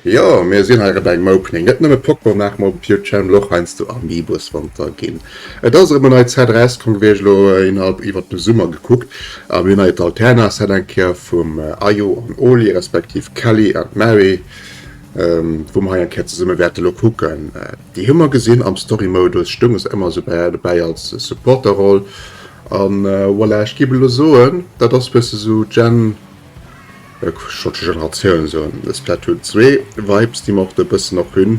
Jo, mir sinn hei erëm bei engem Opening. Net nëmme Pokémon maache mer op Pure Channel, och heiansdo Amiibos wann et da ginn. Et ass erëm en neit Set erauskomm gewiescht, elo innerhalb iwwert de Summer gekuckt. A mir hunn hei d'Alterna Set eng Kéier vum Ayo an Oli, respektiv Kelly and Mary, wou mer hei eng Kéier zesumme wäerte elo kucken. Déi hu mer gesinn am Story-Modus, stounge se ëmmer esou dobäi als Supporter-Roll. An voilà, ech géif elo soen, dat ass bësse sou Gen. Schottesch Generatioun esou Splatoon 2 Vibes déi mer och do e bëssen och hunn.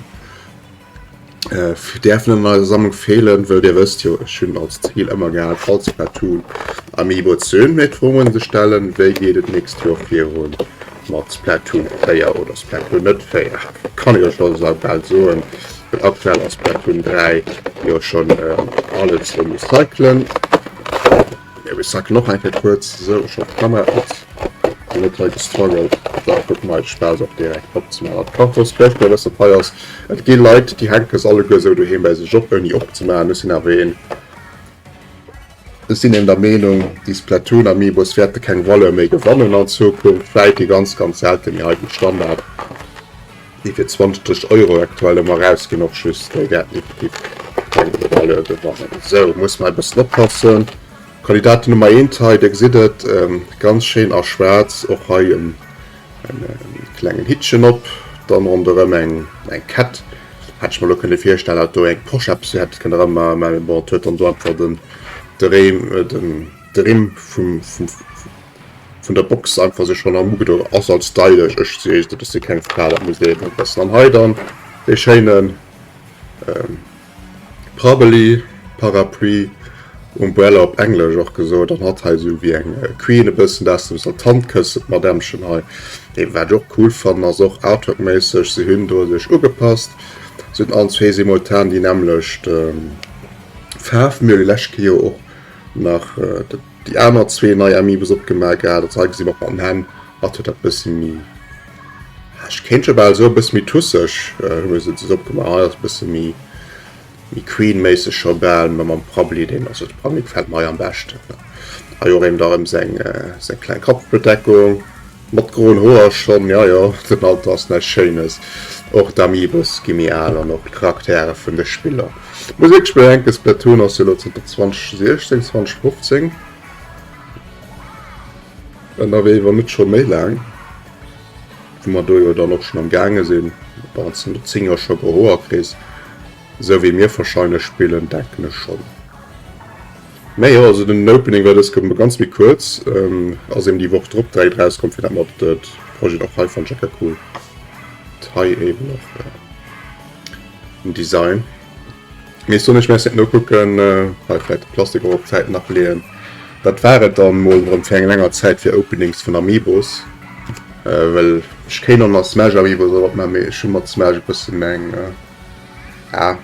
Däerfen an eiser Sammlung feelen, wëll dir wësst jo ech hunn als Zil ëmmer gehat all Splatoon Amiibo ze hunn. Mee d'Fro muss een sech stellen, wéi geet et d'nächst Joer virun mat Splatoon 4 oder Splatoon net 4? Kann ech iech scho sou bal soen, well aktuell ass Splatoon 3 jo schonn alles um Recyclen. Mir recyclen och eng Kéier kuerz. Sou, ech hoffen d'Kamera ass net hei gestruggelt. Da kucke mer hei de Spaass och direkt opzemaachen. Dat Kartonsbréif, wësst dat hei ass. Et gi Leit, déi hänke se alleguer esou doheem bei sech op, ouni opzemaachen. Ech sinn awer een, ech sinn een der Meenung, déi Splatoon-Amiibos wäerte keng Valeur méi gewannen an Zukunft. Vläit déi ganz, ganz selten, mee hei den Standard. Déi fir 20 Euro aktuell ëmmer erausginn, och just déi wäerten effektiv keng Valeur gewannen. Sou, muss mer e bëssen oppassen. Kandidaten Nummer eent hei, Dir gesitt et, ganz schéin a schwaarz, och hei en klengen Hittchen op, dann ronderëm eng Kett. Hätt ech mer elo kënne virstellen, datt do eng Posch eppes hätt kënne erëmaachen, mä bon, et huet dann do einfach den de Rimm vum vun der Box einfach sech schon am ugedo ass als stylisch ech sees dat ass keng Fra dat muss een wëssen an hei dann dee schéinen ähm, Prabbeli Parapluie Umbrella op Englesch och gesot an hat hei sou wéi eng äh, Queen e bëssen dat ass so d'Handkëssen d'Madamchen hei dee wat ech och cool fannen ass och artworkméisseg se hunn do sech ugepasst se hunn allen zwee simultan déi nämmlecht ähm, Faarf mir hu déi lescht Kéier och nach äh, Déi aner zwee nei Amiibos opgemaach gehat, also hei gesi mer och mat den Hänn, hatt huet dat bëssi méi, ech kéint scho bal soe bëssi méi tusseg hu mir se se opgemaach, hei ass bësse méi méi Queen-méisseg scho bal, mä mam Prabbeli deen, also de Prabbeli gefält mer hei am beschten. Hei och erëm da erëm seng seng kleng Kappbedeckung mat groen Hoer schonn, jo jo den Alter ass näischt Schéines, och d'Amiibos gi méi al an och d'Charaktere vun de Spiller. Muss wierklech bedenken, Splatoon ass jo elo zënter 2016, 2015 ënnerwee, wann net scho méi laang, wou mer do jo dann och schonn am gaange sinn, bon, zënter 10 Joer scho gro Hoer kriss, esou wéi mir wahrscheinlech spillen, denken ech schonn. Mä jo, also den Opening war dës Kéier ganz méi kuerz, ass eben déi Woch drop direkt erauskomm, fir dat mer de Projet och hei fannen, ech cool, hei eben och. Den Design. Mee soen ech merci nokucken. Hei vläit de Plastik och op d'Säit nach leeën. Dat war et dann mol erëm fir eng länger Zäit fir Openings vun Amiibos. Well ech kéint och nach Smash Amiibos erop man, mee ech hu mat Smash e bëssen eng ja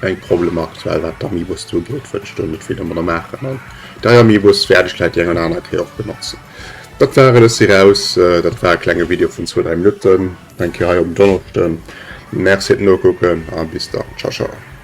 eng Problemer aktuell wat d'Amiibos do ugeet, wëll ech do net vill domadder maachen. An dei Amiibos wäert ech vläit déi eng oder aner Kéier och benotzen. Dat war et, ech si raus. Dat war e klenge Video vun zwou, dräi Minutten. Eng Kéier hei um Donneschden. Merci fir d'Nokucken a bis dann. Ciao ciao.